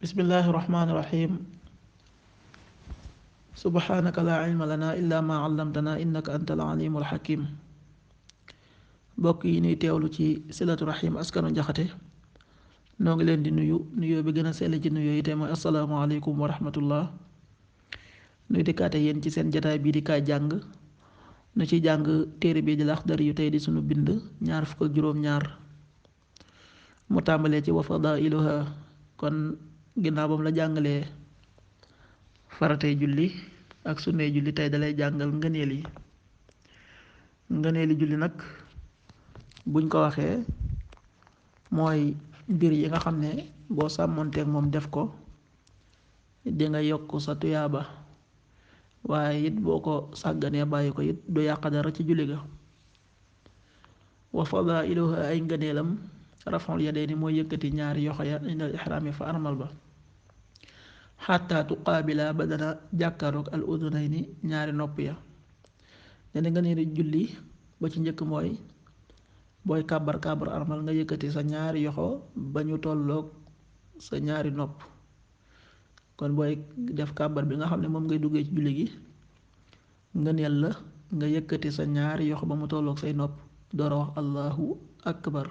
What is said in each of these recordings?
bismillahi rahmaani rahim subhanaka laa ilma lana illa ma allamtana innaka anta al alimul hakim. Mbokk yi ñuy teewlu ci silatu rahim askanu njaxate noo ngi leen di nuyu nuyoo bi gën a sell ci nuyoo yi te mooy asalaamaaleykum wa rahmatullah. nuy dikkaate yéen ci seen jataay bii di kaay jàng nu ci jàng téere bii di Laxdari yu tey di sunu bind ñaar fukk ak juróom-ñaar mu tàmbalee ci wa fadailuha. kon ginnaaw ba mu la jàngalee faratay julli ak sunnay julli tey dalay jàngal ngëneeli julli nag buñ ko waxee mooy mbir yi nga xam ne boo sàmmoonteeg moom def ko di nga yokk sa tuyaaba, waaye it boo ko sàgganee bàyyi ko it du yàq dara ci julli ga. wa fadailuha ay ngëneelam raf'ul yadayni mooy yëkkati ñaari yoxo ya indal ihraami fa armal ba, xatta tuqaabila ba dana jàkkaaroog al udunayni ñaari nopp ya. ne nga ne julli ba ci njëkk mooy booy kàbbar armal nga yëkkati sa ñaari yoxo ba ñu tolloog sa ñaari nopp. kon booy def kàbbar bi nga xam ne moom ngay duggee ci julli gi ngëneel la nga yëkkati sa ñaari yoxo ba mu tolloog say nopp door a wax allahu akbar.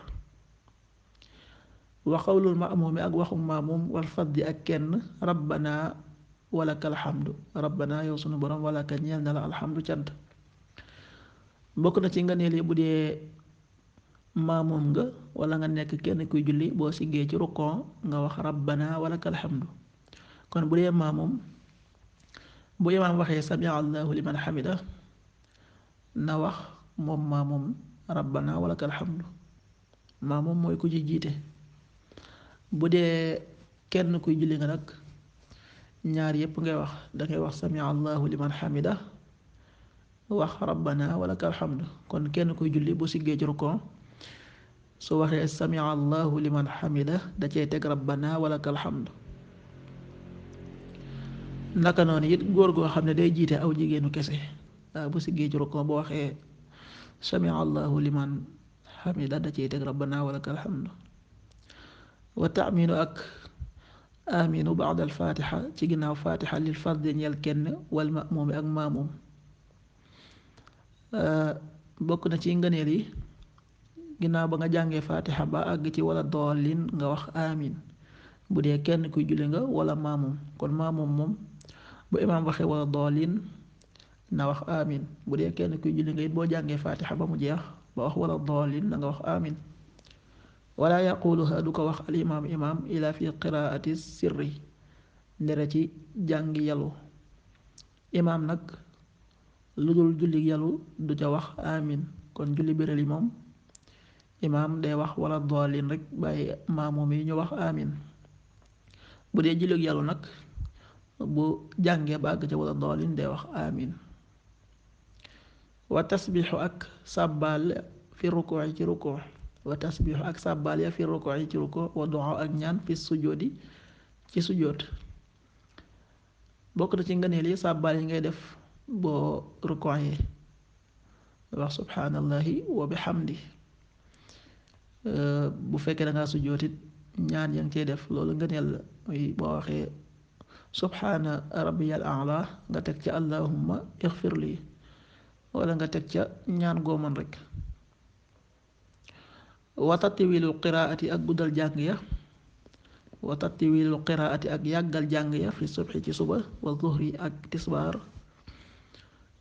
wa qawlul ma'muumi ak waxu maamum wal faddi ak kenn rabbana walakal hamdu, rabbana yow sunu borom walaka ñeel na la alhamdu cant. bokk na ci ngëneel yi bu dee maamum nga wala nga nekk kenn kuy julli boo siggee ci rukkoo nga wax rabbana walakal hamdu. kon bu dee maamum bu imaam waxee samia allahu liman hamida na wax moom maamum rabbana walakal hamdu. maamum mooy ku ci jiite. bu dee kenn kuy julli nga nag ñaar yépp ngay wax, dangay wax samia allahu liman hamida wax rabbana walakal hamdu. kon kenn kuy julli bu siggee ci rukkoo su waxee samia allahu liman hamida da cey teg rabbana walakal hamdu. naka noonu it góor goo xam ne day jiite aw jigéenu kese bu siggee ci rukkoo bu waxee samia allahu liman hamida da cey teg rabbana walakal hamdu. wa taaminu ak aminu baada al fatiha ci ginnaaw fatiha lil fardi ñeel kenn wal ma'muumi ak maamum. bokk na ci ngëneel yi ginnaaw ba nga jàngee fatiha ba àgg ci wala doolin nga wax amin bu dee kenn kuy julli nga wala maamum. kon maamum moom bu imaam waxee wala doolin na wax amin, bu dee kenn kuy julli nga it boo jàngee fatiha ba mu jeex ba wax wala doolin na nga wax amin. wala yaquluha du ko wax al imaam ila fi qiraati sirri ndere ci jàngi yalu. imaam nag lu dul julli yalu du ca wax amin. kon julli biral yi moom imaam day wax wala doolin rek bàyyi maamum yi ñu wax amin. bu dee julli yalu nag bu jàngee ba àgg ca wala doolin day wax amin. wa tasbixu ak sàbbaal fi rukuu ci rukuu wa tasbixu ak sàbbaal ya fi rukuu ci rukuu wa du'a ak ñaan fi sujoodi ci sujoot. bokk na ci ngëneel yi sàbbaal yi ngay def boo rukuu yi wax subhaanallahi wa bihamdi. bu fekkee da ngaa sujootit ñaan ya ngi cey def loolu ngëneel la muy boo waxee subhaana rabbiyal a'la nga teg ca allahumma ighfir li wala nga teg ca ñaan gooman rek. wa tatwiilul qiraati ak guddal jàng ya wa tatwiilul qiraati ak yàggal jàng ya fi subhi ci suba wa zuhri ak tisbaar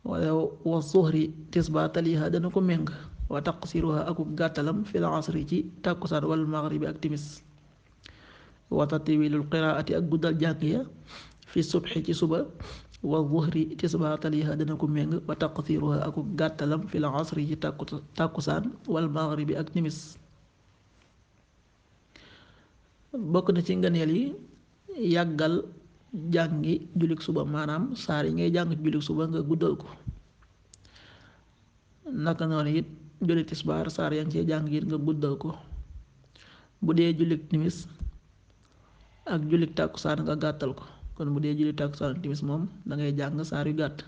wala wa zuhri tisbaar taliha dana ko méng wa taqsiruha aku gàttalam fil asri ci tàkkusaan wal maghribi ak timis. wa tatwiilul qiraati ak guddal jàng ya fi subhi ci suba wa zuhri tisbaar taliha dana ko méng wa taqsiruha aku gàttalam fil asri ci tàkkusaan wal maghribi ak timis. bokk na ci ngëneel yi yàggal jàngi jullik suba, maanaam saar yi ngay jàng jullik suba nga guddal ko. naka noonu it julli tisbaar saar yaa ngi cee jàng it nga guddal ko. bu dee jullik timis ak jullik tàkkusaan nga gàttal ko. kon bu dee jullik tàkkusaan ak timis moom dangay jàng saar yu gàtt.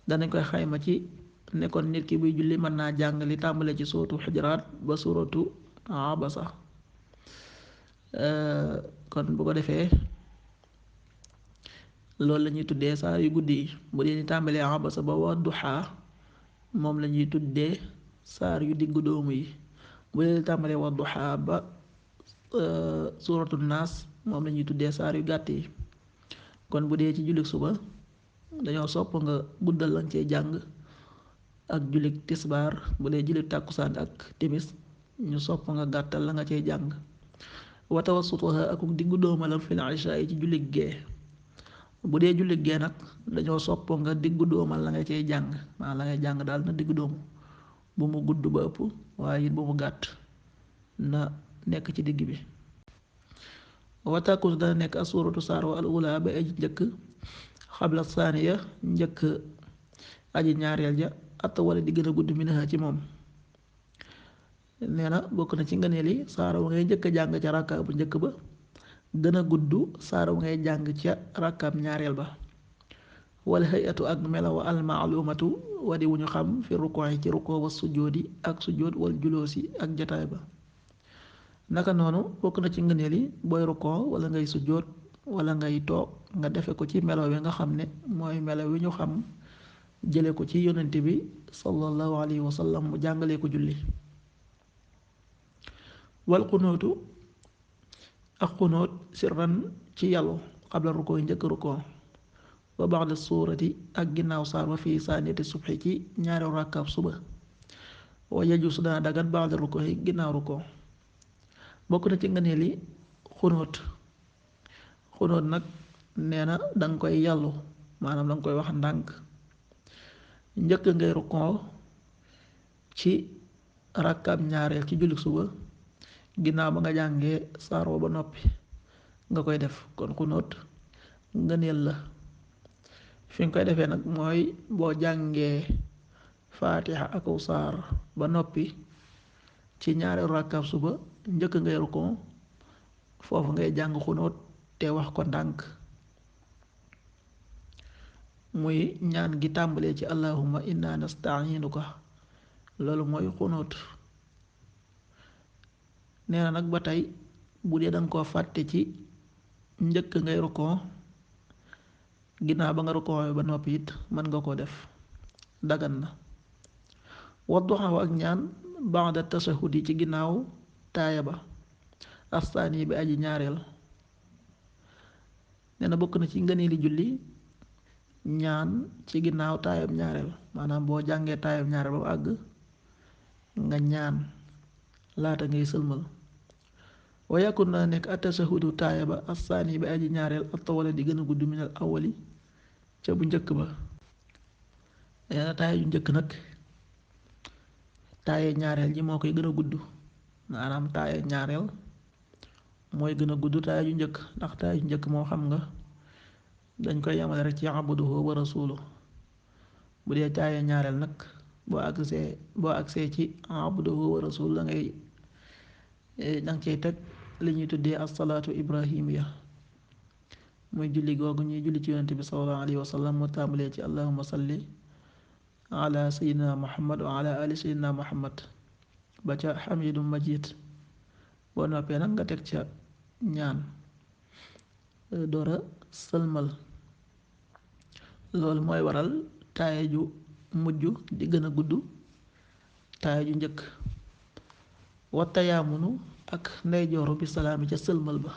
danañ koy xayma ci nekkoon nit ki buy julli mën naa jàng li tàmbale ci suuratu xujuraat ba suuratu abasa. kon bu ko defee loolu la ñuy tuddee saar yu guddi yi bu dee ni tàmbalee abasa ba wadduhaa moom la ñuy tuddee saar yu diggu doomu yi bu dee ni tàmbalee wadduhaa ba suuratu naas moom la ñuy tuddee saar yu gàtt yi kon bu dee ci jullit suba dañoo sopp nga guddal lañ cee jàng ak jullit tisbaar bu dee jullit tàkkusaan ak timis ñu sopp nga gàttal la nga cee jàng wa tawassutuha ak diggu doomalam fil ishaa yi ci jullit gee bu dee jullit gee nag dañoo sopp nga diggu doomal la nga cey jàng maanaam la ngay jàng daal na diggu doomu bu mu gudd ba ëpp waaye it bu mu gàtt na nekk ci digg bi wa takun dana nekk asuratu saar wa al ula ba aji njëkk xabla saaniya njëkk aji ñaareel ja atta wala di gën a gudd minaha ci moom nee na bokk na ci ngëneel yi saar wa ngay njëkk a jàng ca rakka bu njëkk ba gën a gudd saar wa ngay jàng ca rakkaab ñaareel ba wala hayatu ak melaw almaalumatu wadi wu ñu xam fi rukoo yi ci rukoo wa sujjóodi ak sujjóot wal juloosi ak jataay ba naka noonu bokk na ci ngëneel yi booy rukoo wala ngay sujjóot wala ngay toog nga defe ko ci melaw wi nga xam ne mooy melaw wi ñu xam jële ko ci yonent bi sallallahu alayhi wa sallam mu jàngalee ko julli wal xunóotu ak xunóot sirran ci yàllu xabla rukoo yi njëkk rukoo wa ba'da suurati ak ginnaaw saar wa fii saaniyati subhi ci ñaari rakkaab suba wa yajuusu dana dagan ba'da rukoo yi ginnaaw rukoo bokk na ci ngëneel yi xunóot nag nee na danga koy yàllu maanaam danga koy wax ndànk njëkk ngay rukoo ci rakkaab ñaareel ci julli suba ginnaaw ba nga jàngee saar wa ba noppi nga koy def kon xunóot ngëneel la fi nga koy defee nag mooy boo jàngee faatiha ak saar ba noppi ci ñaareelu rakkaab suba njëkk ngay rukoo foofu ngay jàng xunóot te wax ko ndànk muy ñaan gi tàmbalee ci allahumma inna nasta'inuka loolu mooy xunóot nee na nag ba tey bu dee danga koo fàtte ci njëkk ngay rukoo ginnaaw ba nga rukoo ba noppi it mën nga koo def dagan na wadduha ak ñaan ba'da tashahudi ci ginnaaw taaya ba astaani bi aji ñaareel nee na bokk na ci ngëneeli julli ñaan ci ginnaaw taayab ñaareel maanaam boo jàngee taayab ñaareel ba mu àgg nga ñaan laata ngay sëlmal wa yakun na nekk at-tashahudu taaya ba astaani bi aji ñaareel at-tawala di gën a gudd minal awali ca bu njëkk ba nee na taaya ju njëkk nag taaye ñaareel ji moo koy gën a gudd maanaam taaye ñaareel mooy gën a gudd taaye ju njëkk ndax taaye ju njëkk moo xam nga dañ koy yamale rek ci abduhu wa rasuluhu bu dee taaye ñaareel nag boo agsee ci abduhu wa rasuluhu danga cay teg li ñuy tuddee as-salaatu ibrahimiya muy julli googu ñuy julli ci yonent bi sallallahu alayhi wa sallam mu tàmbalee ci allahumma salli ala sayyidina muhammad wa ala ali sayyidina muhammad ba ca xamidu majid boo noppee nag nga teg ca ñaan doora sëlmal loolu mooy waral taaye ju mujj di gën a gudd taaye ju njëkk wattayaamunu ak ndeyjooru bi salaami ca sëlmal ba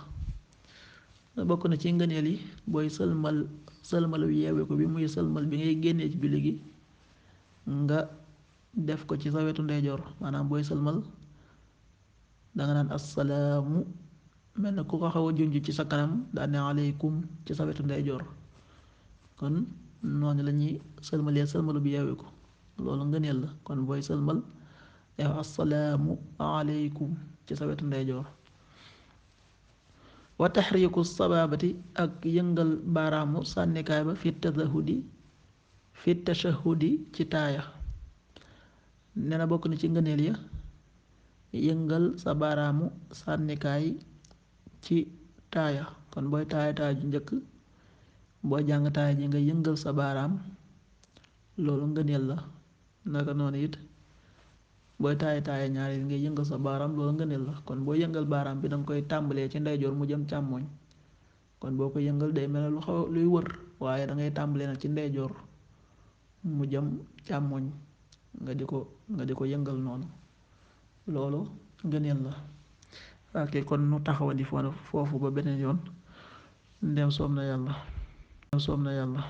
bokk na ci ngëneel yi booy sëlmalu yeewe ko bi muy sëlmal bi ngay génnee ci julli gi nga def ko ci sa wetu ndeyjoor maanaam booy sëlmal danga naan assalaamu mel na ku ko xaw a junj ci sa kanam daane aleykum ci sa wetu ndeyjoor kon noonu la ñuy sëlmalee sëlmalu bi yeewe ko loolu ngëneel la kon booy sëlmal def assalaamu aleykum ci sa wetu ndeyjoor wa taxriiku sababati ak yëngal baaraamu sànnikaay ba fi tashahudi ci taaya nee na bokk na ci ngëneel ya yëngal sa baaraamu sànnikaay ci taaya kon booy taaya ju njëkk boo jàng taaya ji nga yëngal sa baaraam loolu ngëneel la naka noonu it booy taaye ñaareel ngay yëngal sa baaraam loolu ngëneel la kon boo yëngal baaraam bi danga koy tàmbalee ci ndeyjoor mu jëm càmmooñ kon boo ko yëngal day mel lu xaw luy wër waaye dangay tàmbalee nag ci ndeyjoor mu jëm càmmooñ nga di ko yëngal noonu loolu ngëneel la ok kon nu taxawandi foofu ba beneen yoon ndem soob na yàlla